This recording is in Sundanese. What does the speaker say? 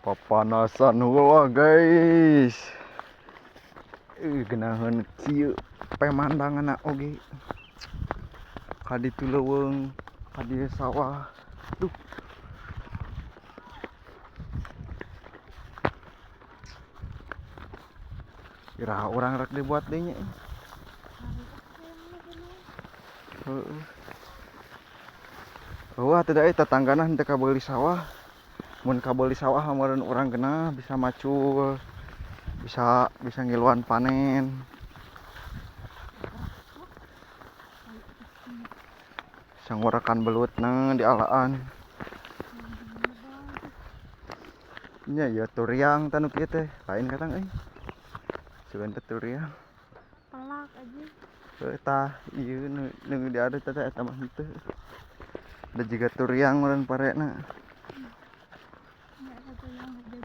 Papanasan heula, guys. Geunaheun kieu pemandanganna oge. Ka ditu leuweung, ka dieu sawah. Duh. Iraha urang rek dibuat deui nya? Heeh. Wah, teu da euy, tetanggana henteu kabeuli sawah. Mun kabeuli sawah meureun urang geunah bisa macul, bisa bisa ngiluan panen. Bisa ngorekan belutna di alaan. Nya ieu turiang tah nu kieu teh, lain katang euy. Sugan teh turiang. Pelak aja. Heuh, tah ieu nu nu diadu teh eta mah henteu. Da jiga turiang meureun parena. Nya satu yang jadi.